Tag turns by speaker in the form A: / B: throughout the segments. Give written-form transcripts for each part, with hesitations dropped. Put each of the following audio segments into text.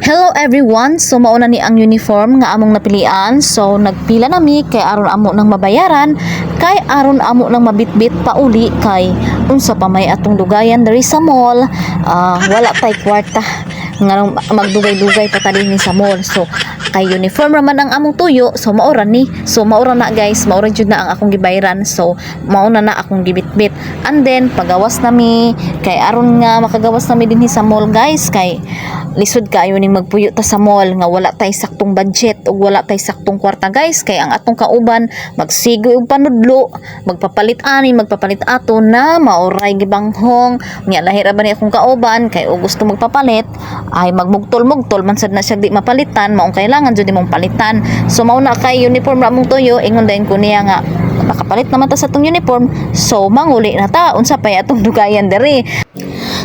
A: Hello everyone! So mauna ni ang uniform nga among napilian. So nagpila nami kay aron amo nang mabayaran, kay aron amo nang mabitbit pauli, kay unsa pa may atong dugayan diri sa mall. Wala pay kwarta nga magdugay-dugay pa ta dinhi sa mall. So kay uniform raman ang among tuyo, so maora ni. So maora na, guys, maora jud na ang akong gibayaran. So mauna na akong gibitbit. And then pagawas nami kay aron nga makagawas nami dinhi sa mall, guys, kay lisod kaayo ning magpuyo ta sa mall nga wala tay saktong budget ug wala tay saktong kwarta, guys, kay ang atong kauban magsigoy og panudlo, magpapalit ani, magpapalit ato na maoray gibanghong nya. Lahi ra ba ni akong kauban kay og gusto magpapalit ay magmugtol-mugtol man sad na siya, di mapalitan. Maong kailangan jud imong palitan. So mao na, kay uniform ra among tuyo, ingon dayon ko niya nga makapalit naman ta sa atong uniform, so manguli na ta, unsa pay atong dugayan diri.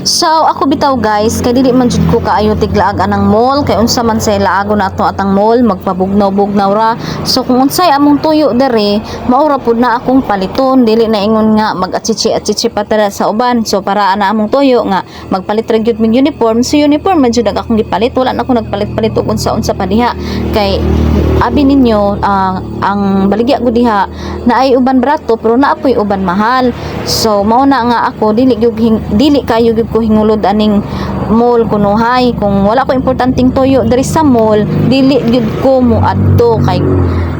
A: So ako bitaw, guys, kay dili man jud ko kaayo tiglaag anang mall, kay unsa man say laago na ato atang mall, magpabugnaw-bugnaw ra. So kung unsay among tuyo diri, maura pud na akong paliton, dili na ingon nga mag-achichi-achichi pa tara sa uban. So para ana among tuyo nga magpalit ra gyud mig uniform, so uniform man jud ang akong gipalit. Wala na ako nagpalit-palit og unsa-unsa pa diha. Kay abi ninyo, ang baligya ko diha na ay uban barato pero naa poy uban mahal. So mao na nga ako dili kayo gyud ko hingulod aning mall kunuhay. Kung wala ko importanteng tuyo diri sa mall, dili gyud ko moadto kay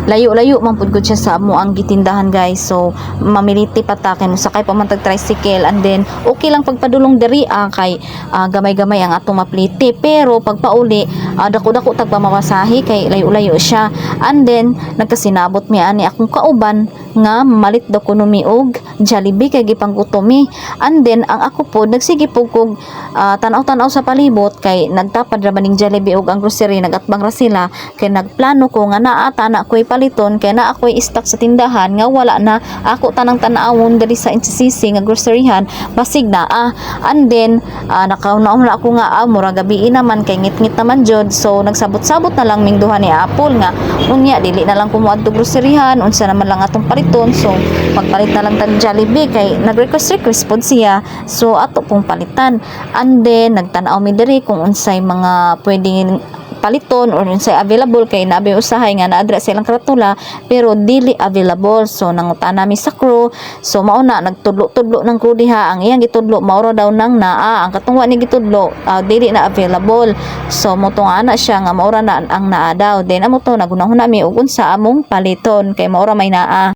A: layo-layo man pud gud siya sa amo ang gitindahan, guys. So mamiliti pa ta kay mosakay pa man tag tricycle. And then okay lang pagpadulong diri kay gamay-gamay ang atong mapliti, pero pagpauli dako-dako tag pamamasahe kay layo-layo siya. And then nagkasinabot mi ani akong kauban nga malit daw kuno mi og Jollibee kay gipanggutom mi. And then ang ako po nagsige po kog tan-aw-tan-aw sa palibot kay nagtapad ra man ning Jollibee og ang grocery, nagatbang ra sila, kay nagplano ko nga naa ta na ko'y paliton kay naa ko'y stock sa tindahan nga wala na ako tanang tan-awon diri sa NCCC nga groceryhan, basig naa. And then nakauna na ako nga mura gabi naman kay ngit-ngit naman jud. So nagsabot-sabot na lang ming duha ni Apple nga unya dili na lang ko moadto groceryhan, unsa naman lang atong paliton, so magpalit na lang tag Jollibee kay nag-request request pod siya, so ato pong palitan. And then nagtan-aw mi diri kung unsay mga pwedeng paliton or unsay available kay nabi usahay nga naadra sa ilang karatula pero dili available. So nangutana mi sa crew. So mao na, nagtudlo-tudlo ng crew diha. Ang iyang gitudlo, mauro daw nang naa. Ang katungwa ni gitudlo, dili na available. So mo ana siya nga maura na ang naa daw. Then amo to, nagunahuna mi og unsa among paliton kay maura may naa.